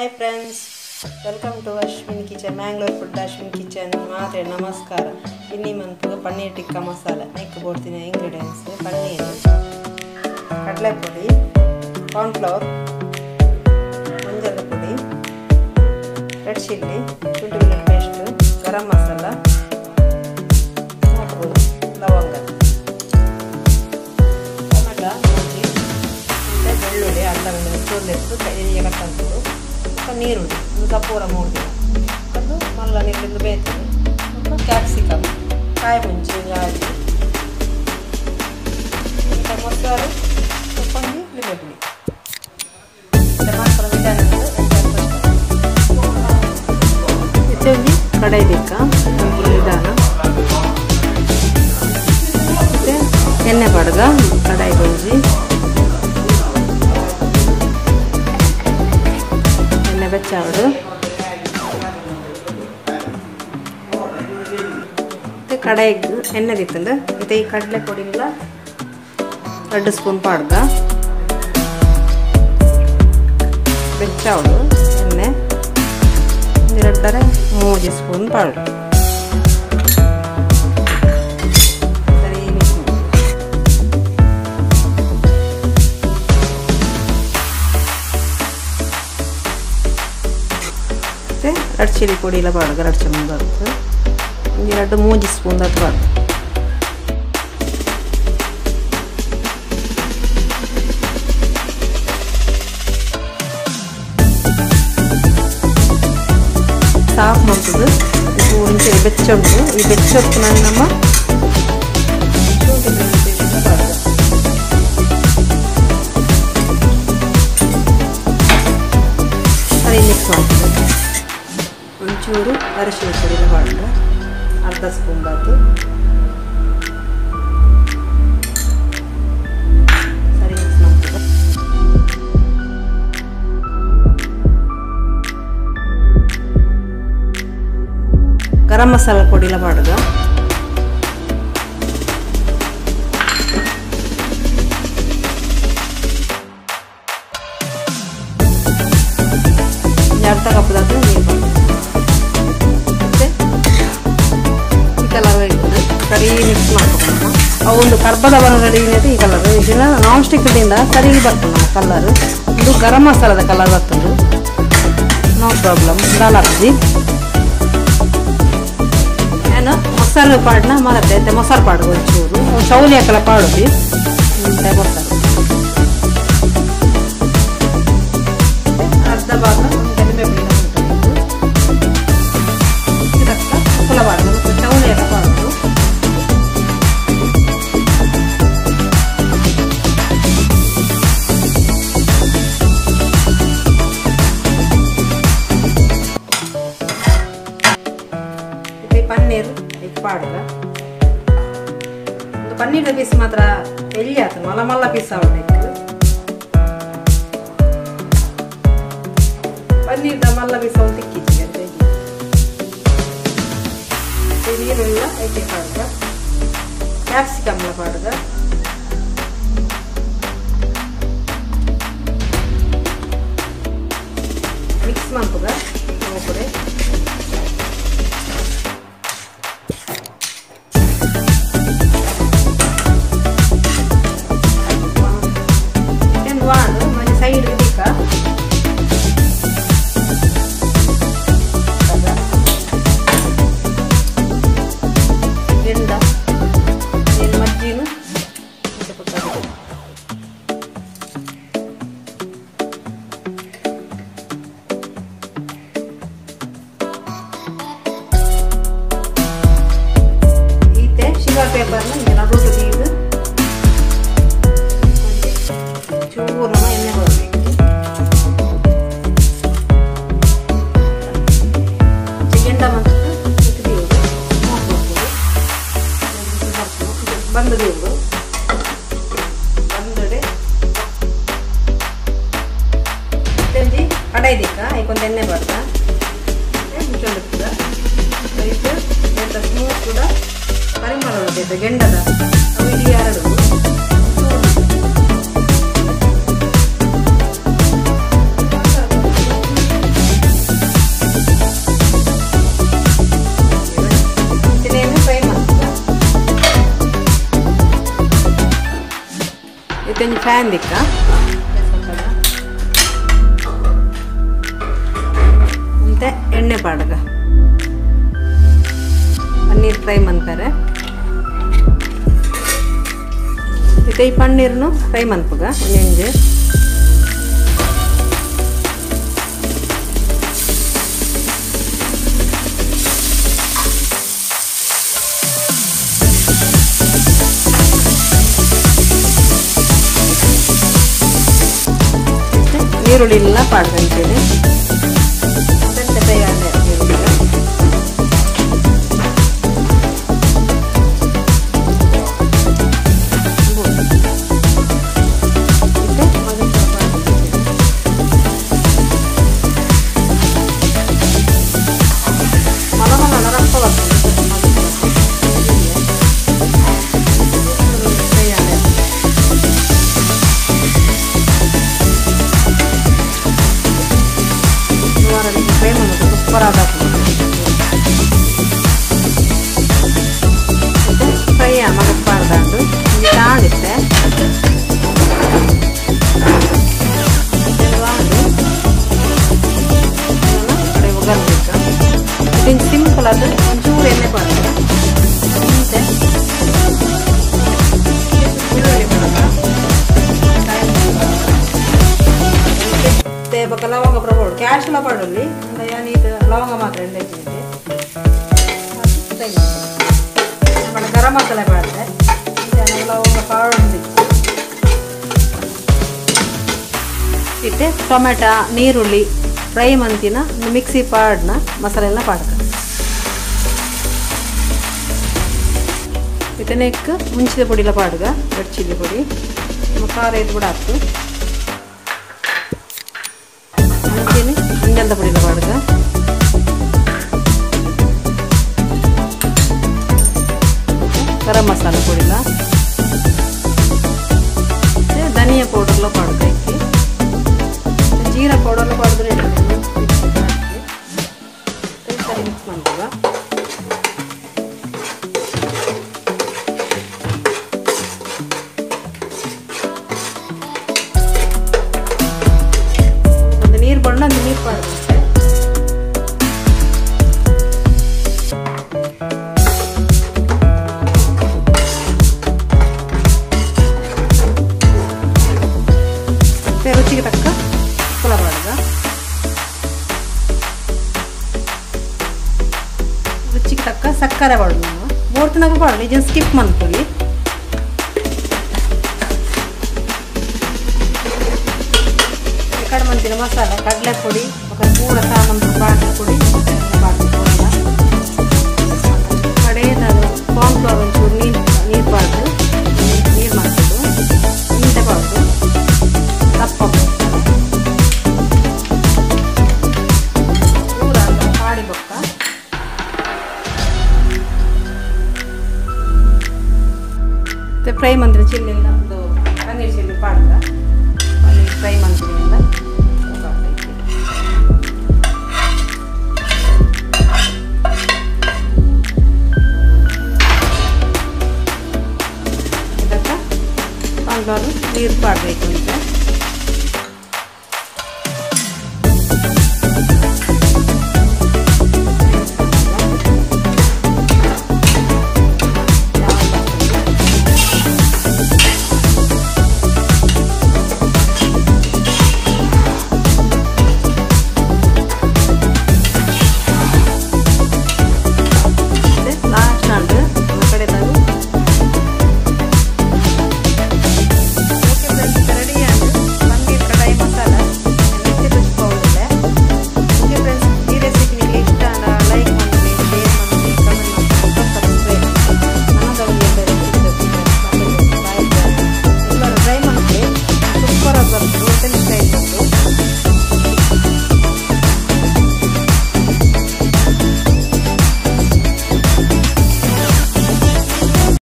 Hi friends, welcome to Ashwin kitchen, Mangalore food Ashwin kitchen. ಮಾತ್ರೆ ನಮಸ್ಕಾರ. ಇನ್ನಿ ಮನ್ಪುಗ ಪನ್ನೀರ್ ಟಿಕ್ಕಾ ಮಸಾಲ ನೆಕ್ ಬೋಡ್ತಿನ ingredients: paneer, ಕಡಲೆಪುಡಿ, cornflour, ಮಂಜಲ್ ಪುಡಿ, ರೆಡ್ ಚಿಲ್ಲಿ, ಶುಂಠಿ ಬೆಳ್ಳುಳ್ಳಿ ಪೇಸ್ಟ್, ಗರಂ ಮಸಾಲ, ಲವಂಗ, ಟೊಮೆಟೊ, ಮುಂಚಿ, ಮತ್ತು ಬೆಳ್ಳುಳ್ಳಿ ಅರ್ಧ ಚೂರ್ಲೆತ್ತು ಕಟ್ಟಂತದ್ದು, ಮತ್ತು ನೀರುಳ್ಳಿ ಒಂದು ಸಪೂರ 3 ದಿನ ಅದು ಮಲ್ಲ ನೀರಿಂದ ಬೇಯ್ತದೆ, ಮತ್ತು ಕ್ಯಾಪ್ಸಿಕಮ್, ಕಾಯಿ ಮುಂಚಿ ಯಾಜಿ, ಮತ್ತು ಮೊಸರು, ಕೊಂದು ಲಿಂಬೆಪುಳಿ. ಹೆಚ್ಚಾಗಿ ಕಡಾಯಿ ಬೇಕಾ ನಿಧಾನ, ಮತ್ತು ಎಣ್ಣೆ ಪಡ್ಗ ಕಡಾಯಿ ಗೊಂಜಿ ಎಣ್ಣೆ ಬೆಚ್ಚಾವಡು, ಮತ್ತು ಕಡಾಯಿಗೆ ಎಣ್ಣೆ ದಿತ್ತಂದು ಮತ್ತು ಈ ಕಡಲೆ ಪೊಡಿಲ್ಲ 2 ಸ್ಪೂನ್ ಪಾಡ್ಗ ಬೆಚ್ಚಾವಡು ಎಣ್ಣೆ 2.5 3 ಸ್ಪೂನ್ ಪಾಡು. ಸರಿ ಮಿಕ್ಸ್ ಮಾಡಿ. ಮತ್ತು ರೆಡ್ ಚಿಲ್ಲಿ ಪೊಡಿ ಎಲ್ಲ ಪಾಡುಗ 2 ಚಮಚ ಬರುತ್ತೆ, 2-3 ಸ್ಪೂನ್ ಅದು ಪಾಡು. ಸಾಫ್ ಮಾಡ್ತದೆ ಇಂಚೆ ಬೆಚ್ಚ ಉಂಟು. ಈ ಬೆಚ್ಚ ಹೊತ್ತು ನಮ್ಮ ಶುಂಠಿ ಬೆಳ್ಳುಳ್ಳಿ ಪೇಸ್ಟ್ ಪಾಡ್ದು. ಸರಿ ಮಿಕ್ಸ್ ಮಾಡ್ತದೆ. ಒಂಚೂರು ಅರಿಶಿನ ಪುಡಿನ ಪಾಡ್ದು ಅರ್ಧ ಸ್ಪೂನ್ ಬಾತು. ಸರಿ ಮಿಕ್ಸ್ ಮಾಡ್ತದೆ. ಗರಂ ಮಸಾಲ ಪೊಡಿಲ ಪಾಡುಗ. ಅರ್ಧ ಕಪ್ಪದಾದ ನೀರು ಪಾಡು. ಮತ್ತು ಈ ಕಲರ್ ಇರ್ತದೆ. ಸರಿ ಮಿಕ್ಸ್ ಮಾಡ್ಕೊಂಡು ಅವು ಒಂದು ಕರ್ಬದ ಬಣ್ಣ ರೆಡಿ ಈ ಕಲರ್ ಇದನ್ನ ನಾನ್ ಸ್ಟಿಕ್ದಿಂದ ಸರಿ ಬರ್ತದೆ ನಮ್ಮ ಕಲರ್. ಇದು ಗರಂ ಮಸಾಲದ ಕಲರ್ ಬರ್ತದೆ, ನೋ ಪ್ರಾಬ್ಲಮ್. ದಾಲ್ ಹಾಕ್ತಿ ಮೊಸರು ಪಾಡನ ಮರತ್ತೆ ಮೊಸರು ಪಾಡು ಒಂಚೂರು ಚೌಲಿ ಹಾಕಲ್ಲ ಪಾಡುದು ಮೊಸರು ಅರ್ಧ ಭಾಗ ಲಿಂಬೆಪುಳಿ ಇದಕ್ಕ ಕುಲ ಪಾಡು ಚೌಲಿ ಹಾಕ ಪಾಡುದು. ಪನ್ನೀರ್ ಪಾಡುಗ. ಒಂದು ಪನ್ನೀರ್ದ ಪೀಸ್ ಮಾತ್ರ ಎಲ್ಲಿ ಆತು ಮಲ್ಲ ಮಲ್ಲ ಪೀಸ್ ಆವಬೇಕು. ಪನ್ನೀರ್ದ ಮಲ್ಲ ಪೀಸ್ ಅವು ತಿಕ್ಕಿದ್ವಿ ಅಂತ ನೀರುಳ್ಳ ಐತೆ ಪಾಡುಗ, ಕ್ಯಾಪ್ಸಿಕಮ್ಲ ಪಾಡುಗ, ಮಿಕ್ಸ್ ಮಾಡ್ಪುಗ ಕೂಡ. ಸೈಡ್ ಬೇಕಾ ಗೆಂಡ ಏನು ಮಜ್ಜಿನ ಈತೆ ಶುಗರ್ ಪೇಪರ್ನ ಹಿಂಗೆ ನಡುಟು ತೆಗೆದು ಚೂರು ನಮ್ಮ ಎಣ್ಣೆ ಬರಬೇಕು. ಗೆಂಡ ಮತ್ತು ಬಂದು ದೇವರು ಬಂದಡೆ ಮತ್ತೊಂಜಿ ಕಡಾಯಿ ದಿಕ್ಕ ಐಕೊಂದು ಎಣ್ಣೆ ಬರ್ದ ಮುಚ್ಚೊಂದಿರ್ತದ. ಇದು ಸ್ಮೂತ್ ಕೂಡ ಪರಿಮಳ ಉಂಟು ಗೆಂಡದ ಅವು ಇಡೀ ಎರಡು ಇತ್ತೊಂಜಿ ಫ್ಯಾನ್ ದಿಕ್ಕ ಮತ್ತೆ ಎಣ್ಣೆ ಪಾಡಗ ಪನ್ನೀರ್ ಫ್ರೈ ಮನ್ಪರೆ ಇತ್ತೆ ಈ ಪನ್ನೀರ್ನು ಫ್ರೈ ಮನ್ಪುಗ ಒಂಜೊಂಜಿ ನೀರುಳ್ಳಿ ಎಲ್ಲ ಪಾಡ್ದಂತೇನೆ ಫ್ರೈ ಮಗಪಾಡ್ದಾಂಡು ತಾಣಿತ್ತೆ ಸಿಂಪಲ್ ಅದು ಒಂಚೂರು ಎಣ್ಣೆ ಪಾಡ್ತಾರೆ ಮತ್ತೆ ಲವಂಗ ಪ್ರಬೋಡು ಕ್ಯಾಶ್ ಎಲ್ಲ ಪಾಡಲ್ಲಿ ಇದು ಲವಂಗ ಮಾತ್ರ ಎಣ್ಣೆ ಗರಂ ಮಸಾಲೆ ಪಾಡ್ದೆ ಲವಂಗ ಪಾಡೊಂದು ಇತ್ತೆ ಟೊಮೆಟೊ ನೀರುಳ್ಳಿ ಫ್ರೈ ಮಂತಿನ ಮಿಕ್ಸಿ ಪಾಡ್ನ ಮಸಾಲೆ ಎಲ್ಲ ಪಾಡ್ಕ ಇತ್ತೆ ನೆಕ್ ಮುಂಚಿದ ಪೊಡಿಲ ಪಾಡ್ಗ ರೆಡ್ ಚಿಲ್ಲಿ ಪೊಡಿ ಖಾರ ಇದು ಕೂಡ ಹಾಕ್ತು ಮಂಜಲ್ದ ಪೊಡಿಲ ಪಾಡ್ಗ ಗರಂ ಮಸಾಲೆ ಪೊಡಿಲ ಧನಿಯಾ ಪೌಡರ್ಲ ಪಾಡ್ಗ ಇಕ್ಕಿ ಜೀರಾ ಪೌಡರ್ಲ ಪಾಡಿದ್ರೆ ಸರಿ ಮಿಕ್ಸ್ ಮಾಡ್ತೀವ ಒಂದು ನೀರು ಬಣ್ಣ ಒಂದು ನೀರು ಪಾಡ್ಬೇಕು ರುಚಿಗೆ ತಕ್ಕ ಉಪ್ಪುಲ ಪಾಡ್ಗ ರುಚಿಗೆ ತಕ್ಕ ಸಕ್ಕರೆ ಪಾಡು ಬೋರ್ತಿನಾಗ ಪಾಡಲಿ ಇದನ್ನು ಸ್ಕಿಪ್ ಮಾಡ್ಕೊಳ್ಳಿ ಕಡೆ ಮಂತಿನ ಮಸಾಲೆ ಕಡಲೆ ಪುಡಿ ಪೂರ ಸಾಮಾನು ಬಾಟ್ಲಿ ಪುಡಿ ಕಡೆ ನಾನು ಕಾರ್ನ್ಫ್ಲವರ್ ಒಂಚೂರು ನೀರು ನೀರು ಪಾಡ್ದು ನೀರು ಮಾಡ್ಬೋದು ಇಂತೆ ಪಾಡ್ದು ದಪ್ಪ ಪೂರ ಪಾಡಿ ಬೊಕ್ಕ ಮತ್ತೆ ಫ್ರೈ ಮಂತ್ರಿ ಚಿಲ್ಲಿಲ್ಲ ಒಂದು ಪನ್ನೀರ್ ಚಿಲ್ಲಿ ಪಾಡ್ದ ಪನ್ನೀರ್ ಫ್ರೈ ಮಂತ್ರಿಯಿಂದ ಇದಕ್ಕೆ ಕಾರ್ನ್ಫ್ಲವರ್ ನೀರು ಪಾಡಬೇಕು ಅಂತ.